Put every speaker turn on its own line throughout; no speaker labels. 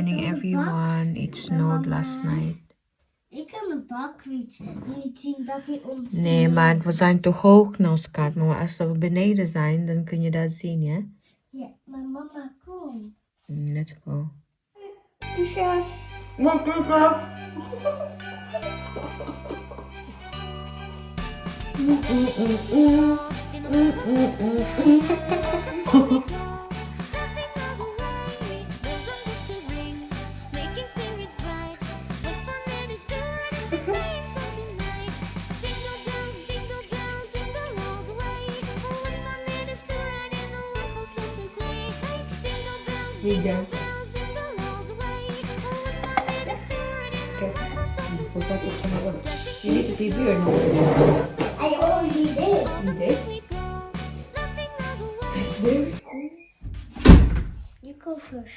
morning, everyone. It snowed last night.
Ik kan de bakfiets niet zien dat hij ons...
Nee, maar we zijn te hoog nou, schat. Maar als we beneden zijn, dan kun je dat zien, ja?
Ja, maar mama, kom.
Let's go.
Tusjes.
Wat is dat? You need the TV or no?
I already did.
You did? It's very cool.
You go first.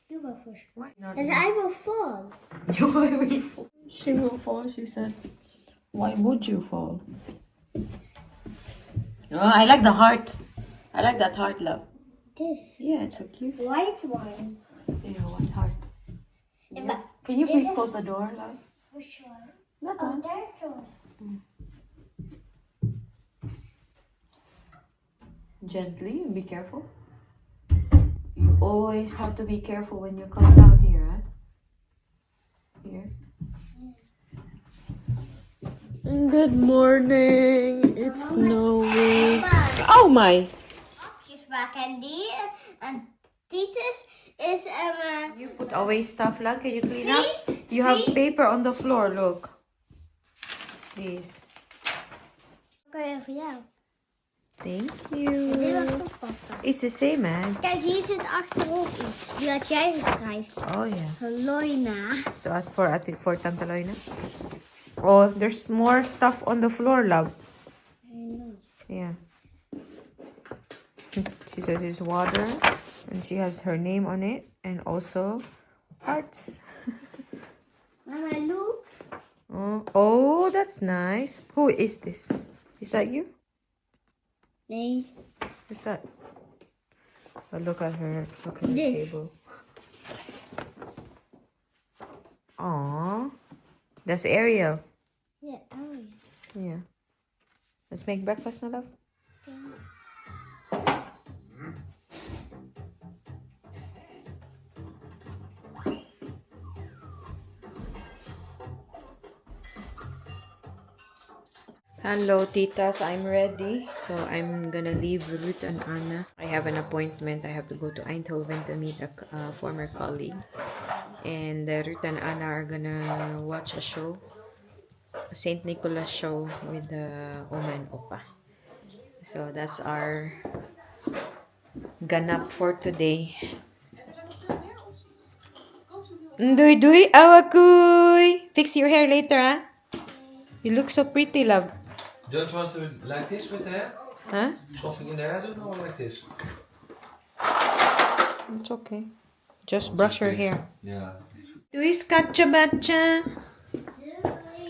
You go first.
Why not?
And I will fall.
You will fall. She will fall, she said. Why would you fall? Oh, I like the heart. I like that heart, love.
This.
Yeah, it's so cute.
White one.
Yeah, white heart.
Yeah,
Yeah.
but
Can you
this
please
is-
close the door, love?
Which one?
That
Oh,
one.
that one.
Gently, be careful. You always have to be careful when you come down here, huh? Here. Good morning. It's snowing. Oh my!
Hapjes maken. En die en Titus is
You put away stuff, love. Can you clean up?
See?
You have
See?
paper on the floor, look. Please.
Oké, voor jou.
Thank
Dit
you.
was voor papa.
It's the same, man.
Kijk, hier zit achterop iets. Die had jij geschreven.
Oh yeah.
Loina.
For Tante Loina. Oh, there's more stuff on the floor, love. Yeah. She says it's water, and she has her name on it, and also hearts.
Mama, look.
Oh, that's nice. Who is this? Is that you?
Nee.
Who's that? Oh, look at her. Look at the
This.
table. Aww. That's Ariel.
Ja, oh ja.
Yeah. Let's make breakfast now, love. Hello, titas. I'm ready. So I'm gonna leave Ruth and Anna. I have an appointment. I have to go to Eindhoven to meet a former colleague. And Ruth and Anna are gonna watch a show, a St. Nicholas show with Oma and Opa. So that's our ganap for today. Doy doy awakuy. Fix your hair later, huh? You look so pretty, love.
Don't want to like this with the hair?
Huh?
Something in the hair, do or like this?
It's okay. Just brush your hair.
Yeah.
Doy skatcha batcha.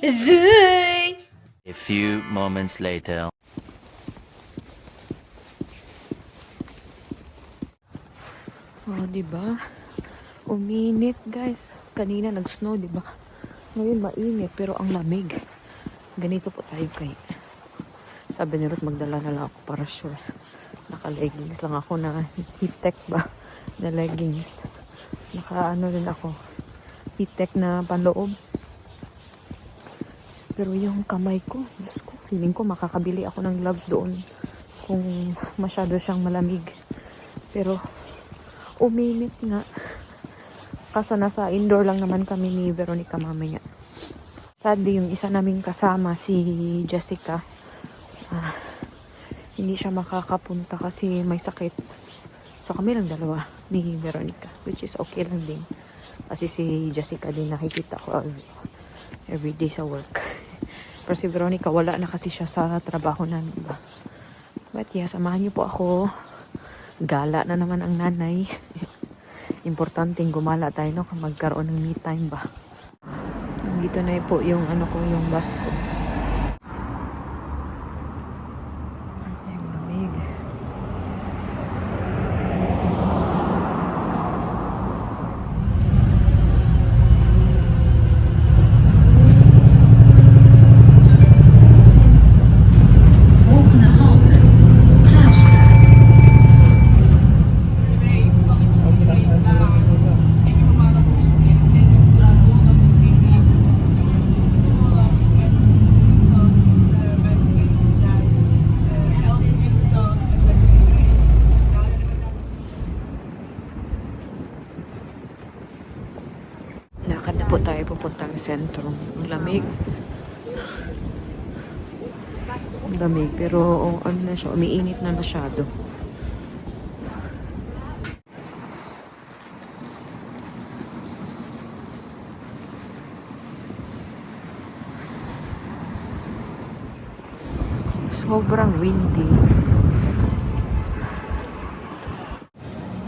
Zoy.
A few moments later.
Oh, diba? Uminit, guys. Kanina nag-snow, diba? Ngayon mainit, pero ang lamig. Ganito po tayo kay... Sabi ni Ruth, magdala na lang ako para sure. Naka-leggings lang ako na heat tech ba? Na leggings. Naka-ano din ako. Heat tech na panloob. Pero yung kamay ko, Diyos ko, feeling ko makakabili ako ng gloves doon kung masyado siyang malamig. Pero uminit nga. Kaso nasa indoor lang naman kami ni Veronica mamaya. Sadly, yung isa naming kasama, si Jessica, hindi siya makakapunta kasi may sakit. So kami lang dalawa ni Veronica, which is okay lang din. Kasi si Jessica din nakikita ko everyday sa work. Pero si Veronica, wala na kasi siya sa trabaho na, diba? But yeah, samahan niyo po ako. Gala na naman ang nanay. Importanteng gumala tayo, no? Magkaroon ng me time ba. Dito na po yung ano ko, yung bus ko. Ay, lamig. lamig. Pero ano na siya, umiinit na masyado. Sobrang windy.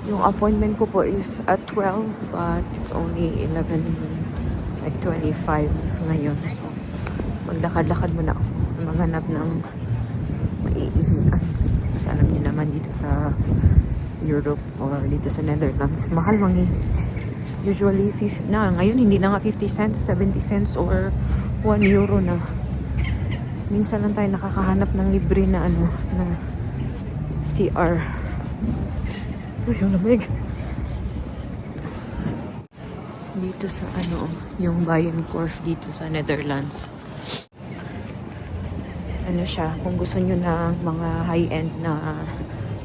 Yung appointment ko po is at 12 but it's only 11 like 25 ngayon. So, maglakad-lakad muna ako. Maghanap ng maiihian. Kasi alam niyo naman dito sa Europe or dito sa Netherlands, mahal mangi. Usually, ngayon hindi na nga 50 cents, 70 cents or 1 euro na. Minsan lang tayo nakakahanap ng libre na na CR. Uy, ang lamig. Dito sa yung Bijenkorf dito sa Netherlands. Ano siya, kung gusto nyo ng mga high-end na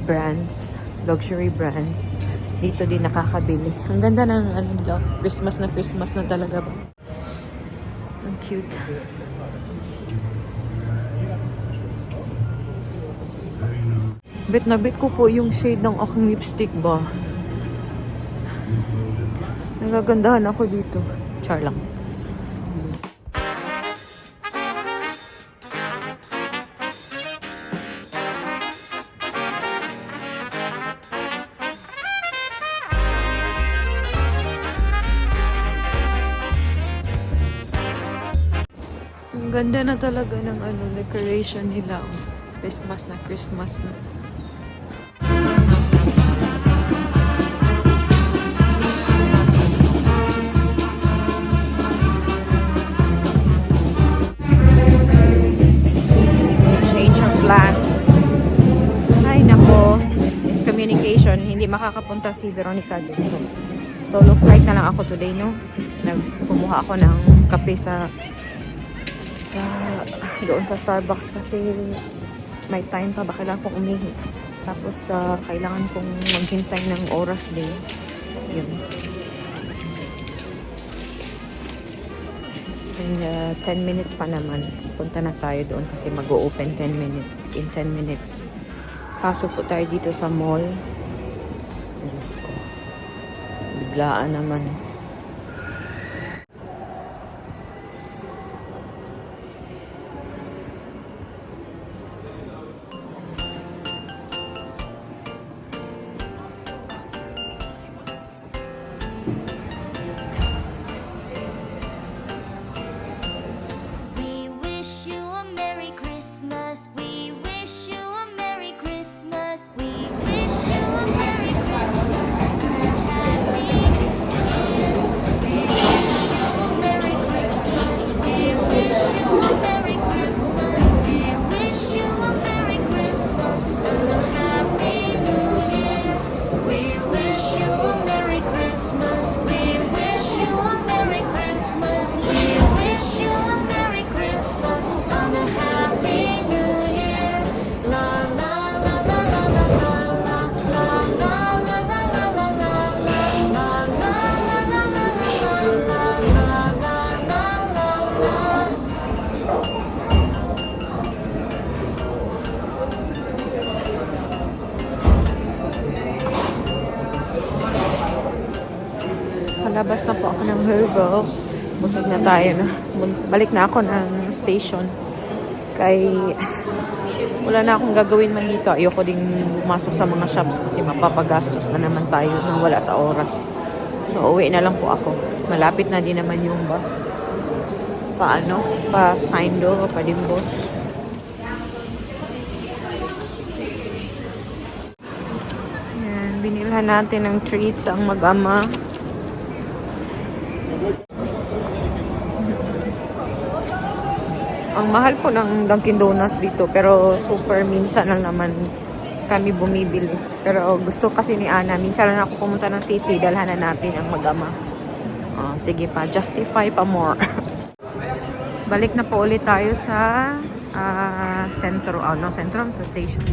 brands, luxury brands, dito din nakakabili. Ang ganda ng Christmas na talaga ba? Ang cute. Bet na bet ko po yung shade ng aking lipstick ba. Nagagandahan ako dito. Char lang. Ang ganda na talaga ng decoration nila. Christmas na. Plans. Ay nako, miscommunication, hindi makakapunta si Veronica dun. So, solo flight na lang ako today, no? Kumuha ako ng kape doon sa Starbucks kasi may time pa ba kailangan kong umihi. Tapos kailangan kong maghintay ng oras din. Yun. And 10 minutes pa naman. Punta na tayo doon kasi mag-o-open 10 minutes. In 10 minutes. Pasok po tayo dito sa mall. Diyos ko. Biglaan naman. Labas na po ako ng Herbal. Busog na tayo na. Balik na ako ng station. Kay wala na akong gagawin man dito. Ayoko ding pumasok sa mga shops kasi mapapagastos na naman tayo nang wala sa oras. So, uwi na lang po ako. Malapit na din naman yung bus. Pa Saindo o pa Dimbos. Yan, binilhan natin ng treats ang mag-ama. Ang mahal po ng Dunkin Donuts dito pero super minsan lang naman kami bumibili. Pero gusto kasi ni Ana, minsan lang ako pumunta ng city, dalhan na natin ang mag-ama. Sige pa, justify pa more. Balik na po ulit tayo sa sentro, sa station.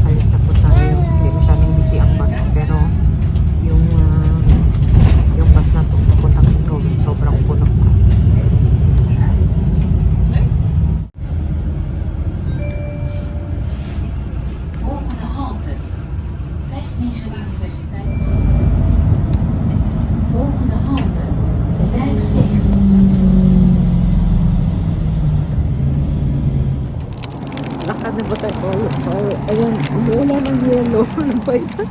Alis na po tayo. Hindi masyadong busy ang bus pero yung bus na to papunta ko sobrang puno pa. yelo. Ano ba yan?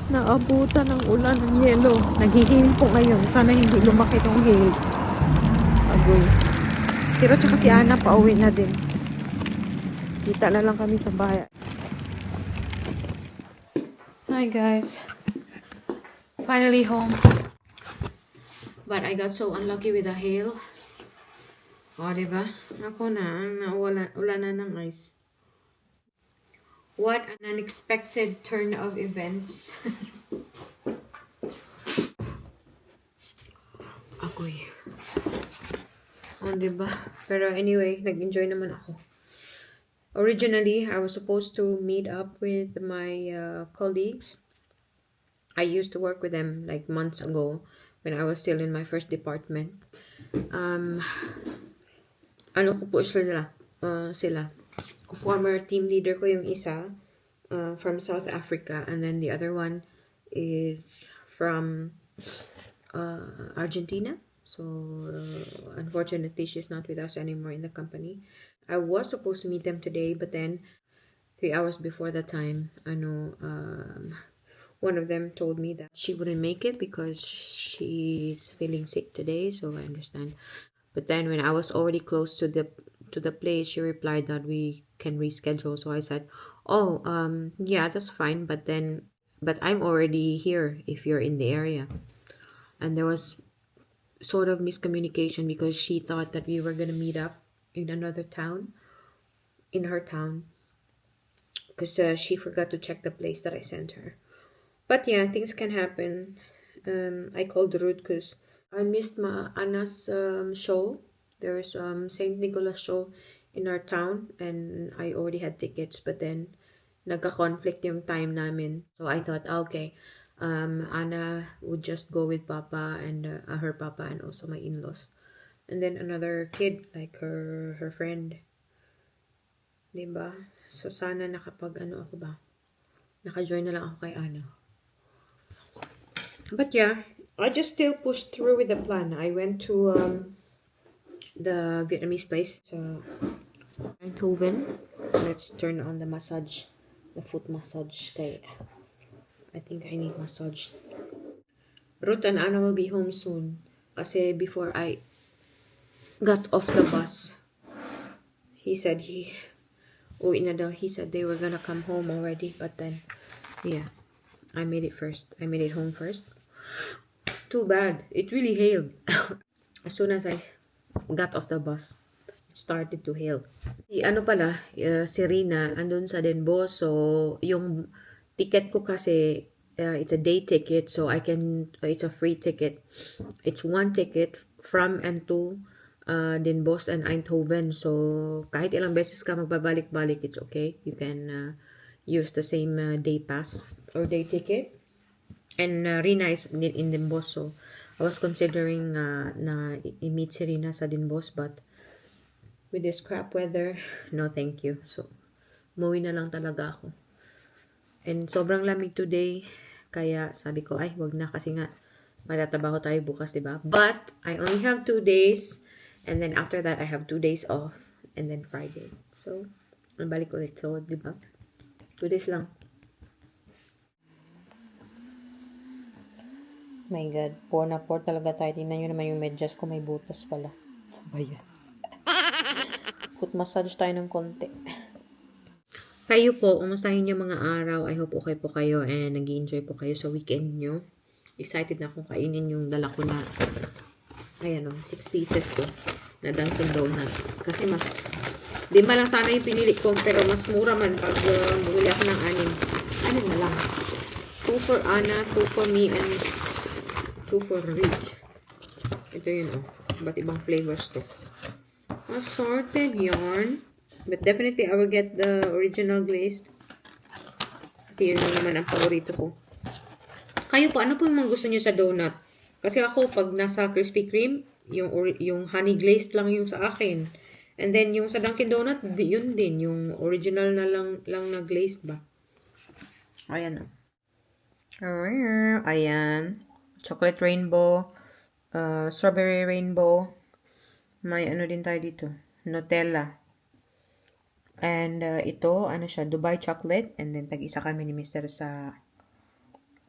Naabutan ng ulan ng yelo. Naghihill po ngayon. Sana hindi lumaki tong hill. Agoy. Si Ro tsaka si Ana pauwi na din. Kita na lang kami sa bahay. Hi guys. Finally home. But I got so unlucky with the hail. O, diba? Ako na, wala na ng ice. What an unexpected turn of events. Ako'y. O, diba? Pero anyway, nag-enjoy naman ako. Originally, I was supposed to meet up with my colleagues. I used to work with them like months ago when I was still in my first department. Ano ko po sila? Former team leader ko yung isa from South Africa, and then the other one is from Argentina. So unfortunately, she's not with us anymore in the company. I was supposed to meet them today, but then 3 hours before the time, one of them told me that she wouldn't make it because she's feeling sick today. So I understand. But then when I was already close to the place, she replied that we can reschedule. So I said, "Oh, yeah, that's fine. But I'm already here if you're in the area." And there was sort of miscommunication because she thought that we were gonna meet up in another town, in her town, because she forgot to check the place that I sent her. But yeah, things can happen. I called Ruth because I missed Anna's show. There's St. Nicholas show in our town, and I already had tickets, but then nagka-conflict yung time namin. So I thought, okay, Anna would just go with Papa and her Papa and also my in-laws. And then another kid, like her friend. Diba? So sana ako ba? Naka-join na lang ako kay Anna. But yeah, I just still pushed through with the plan. I went to the Vietnamese place, Eindhoven. Let's turn on the massage, the foot massage. Kaya I think I need massage. Ruth and Anna will be home soon. Kasi before I got off the bus, he said uwi na daw. He said they were gonna come home already, but then yeah, I made it home first. Too bad. It really hailed. As soon as I got off the bus, it started to hail. Si Rina, andun sa Den Bosch. So, yung ticket ko kasi, it's a day ticket. So, it's a free ticket. It's one ticket from and to Den Bosch and Eindhoven. So, kahit ilang beses ka magbabalik-balik, it's okay. You can use the same day pass or day ticket. And Rina is in Den Bosch, so I was considering na i-meet si Rina sa Den Bosch, but with this crap weather, no thank you. So, umuwi na lang talaga ako. And sobrang lamig today, kaya sabi ko, wag na kasi nga, matatabaho tayo bukas, diba? But, I only have 2 days, and then after that, I have 2 days off, and then Friday. So, balik ulit. So, diba? 2 days lang. My God, poor na poor talaga tayo. Tingnan nyo naman yung medyas ko, may butas pala. Ba yan? Foot massage tayo ng konti. Kayo po, kumustahin nyo mga araw? I hope okay po kayo and nag-i-enjoy po kayo sa weekend nyo. Excited na akong kainin yung dala ko na, 6 pieces ko na Dunkin Donut. Kasi mas, 5 lang sana yung pinili ko, pero mas mura man pag bumili ako ng 6. 6 na lang. 2 for Anna, 2 for me, and 2 for Rich. Ito yun, Iba't ibang flavors to. Assorted yarn. But definitely, I will get the original glazed. Kasi yun naman ang paborito ko. Kayo po, ano po yung mga gusto nyo sa donut? Kasi ako, pag nasa Krispy Kreme, yung honey glazed lang yung sa akin. And then, yung sa Dunkin Donut, yun din. Yung original na lang na glazed ba? Ayan, Ayan. Chocolate rainbow. Strawberry rainbow. May ano din tayo dito. Nutella. And ito, ano siya, Dubai chocolate. And then tag-isa kami ni Mr. sa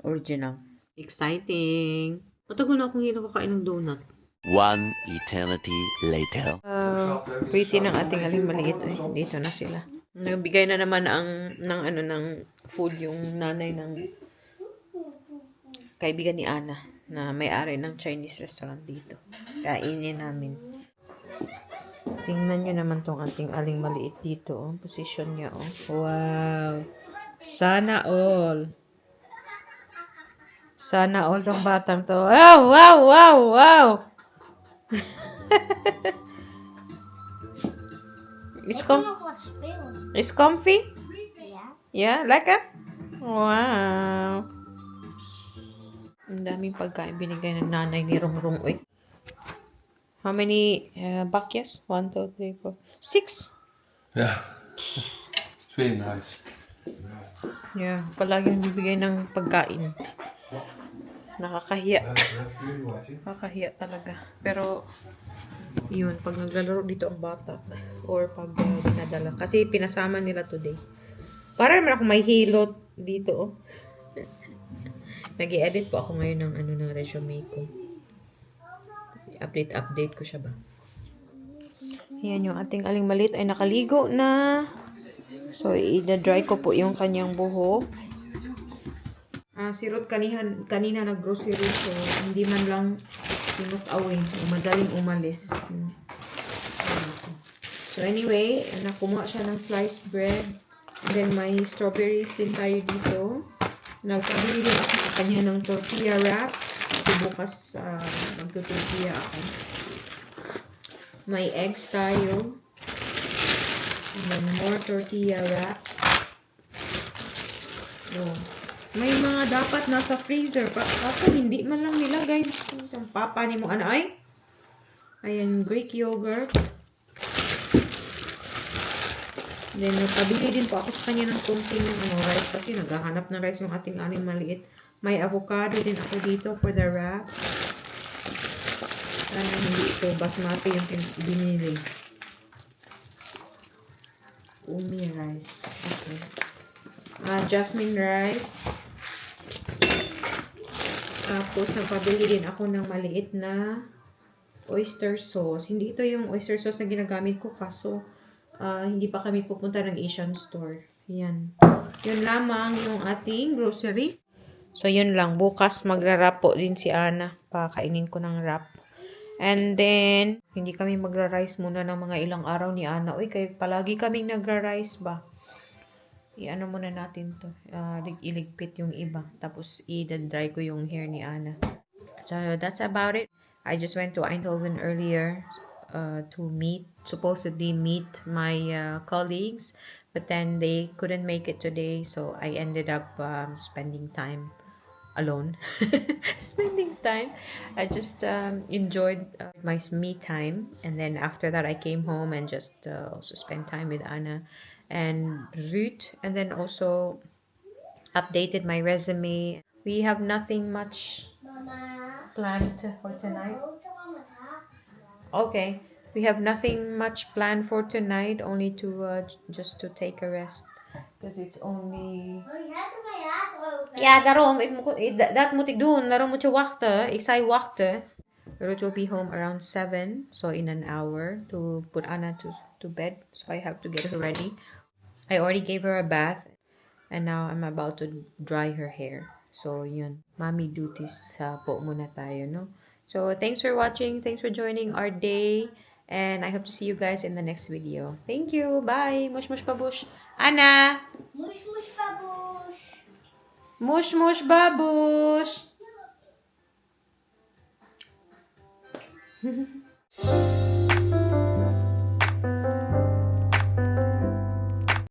original. Exciting! Matagal na akong hindi nakakain ng donut.
One eternity later.
Pretty ng ating aling maliit. Ay, dito na sila. Nagbigay na naman ng food yung nanay ng kaibigan ni Ana na may-ari ng Chinese restaurant dito. Kainin namin. Tingnan nyo naman tong ating aling maliit dito. Oh. Position niya. Oh. Wow! Sana all. Sana all tong batang to. Wow! Wow! Wow! Wow! It's, it's comfy?
Yeah.
Yeah, like it? Wow. Ang daming pagkain binigay ng nanay ni Rongrong. Uy. How many bakyas? 1, 2, 3, 4, 6?
Yeah. It's really nice.
Yeah, palaging bibigay ng pagkain. Nakakahiya. Nakakahiya talaga. Pero, yun, pag naglalaro dito ang bata, or pag dinadala. Kasi pinasama nila today. Para naman ako may hilot dito, oh. Nag-i-edit po ako ngayon ng ng resume ko. Update ko siya ba. Ayan, yung ating aling maliit ay nakaligo na. So, i-dry ko po yung kanyang buhok. Si Ruth kanina nag-grocery, so hindi man lang tinuk away. Madaling umalis. So anyway, nakumuha siya ng sliced bread. And then may strawberries din tayo dito. Nagpabili din ako sa kanya ng tortilla wraps. Kasi bukas magtutortilla ako. May eggs tayo. And then more tortilla wraps. Oh. May mga dapat nasa freezer. Kaso hindi man lang nilagay. Ang papa ni mo, ay? Ayan, Greek yogurt. Then, nagpabili din po ako sa kanya ng kunting rice. Kasi naghahanap ng rice yung ating aling maliit. May avocado din ako dito for the wrap. Sana hindi ito basmati yung binili. Umi rice. Okay. Jasmine rice. Tapos, nagpabili din ako ng maliit na oyster sauce. Hindi ito yung oyster sauce na ginagamit ko kaso hindi pa kami pupunta ng Asian store. Yan. Yun lamang yung ating grocery. So, yun lang. Bukas magra-wrap po din si Ana. Pakainin ko ng wrap. And then, hindi kami magra-rice muna ng mga ilang araw ni Ana. Uy, kaya palagi kaming nagra-rice ba? I-ano muna natin to. Iligpit yung iba. Tapos, i-dry ko yung hair ni Ana. So, that's about it. I just went to Eindhoven earlier to supposedly meet my colleagues. But then, they couldn't make it today. So, I ended up spending time alone. Spending time. I just enjoyed my me time. And then, after that, I came home and just also spent time with Ana and Ruth, and then also updated my resume. We have nothing much planned for tonight. Okay, we have nothing much planned for tonight, only to just to take a rest because it's only daarom dat moet ik doen. Daarom moet je wachten. Ik zei wachten. Ruth will be home around 7, so in an hour to put Anna to bed. So I have to get her ready. I already gave her a bath, and now I'm about to dry her hair. So, yun. Mommy duties po muna tayo, no? So, thanks for watching. Thanks for joining our day. And I hope to see you guys in the next video. Thank you. Bye. Mush, mush, babush. Ana!
Mush, mush, babush.
Mush, mush, babush.